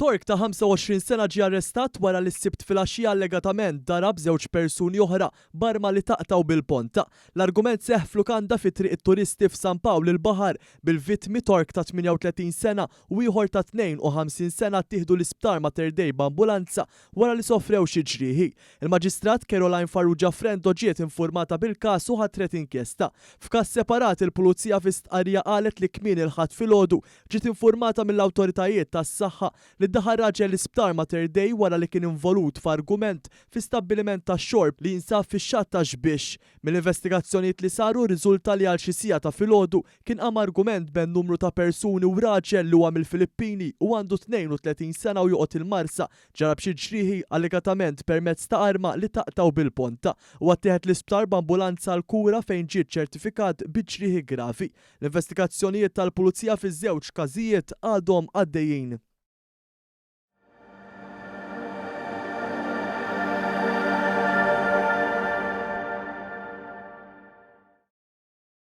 Tork ta' 25 sena ġie arrestat wara li s-Sibt filgħaxija allegatament darab żewġ persuni oħra b'arma li taqtgħu bil-ponta. L-argument seħħ f'lukanda fi Triq it-Turisti f'San Pawl il-Baħar, bil-vittmi Tork ta' 38 sena u ieħor ta' 52 sena ttieħdu l-Isptar Mater Dei b'ambulanza wara li sofrew xi ġrieħi. Il-Maġistrat Caroline Farrugia Frendo ġiet infurmata bil-każ u ħatret inkjesta. F'każ separat, il-Pulizija fi stqarrija qalet li kmieni l-Ħadd filgħodu ġiet infurmata mill-awtoritajiet tas-saħħa li daħal raġel l-Isptar Mater Dei wara li kien involut f'argument fi stabbiliment tax-xorb li jinsab fix-Xatt ta' Xbiex. Mill-investigazzjonijiet li saru rriżulta li għal xi siegħa ta' filgħodu kien qam argument bejn numru ta' persuni u raġel li huwa mill-Filippini u għandu 32 sena u joqgħod il-Marsa Ġarrab xi ġrieħi, allegatament permezz ta' arma li taqtgħu bil-ponta. Huwa ttieħed l-isptar b'ambulanza għall-kura fejn ġie ċċertifikat bi ġrieħi gravi. L-investigazzjonijiet tal-Pulizija fiż-żewġ każijiet għadhom għaddejjin.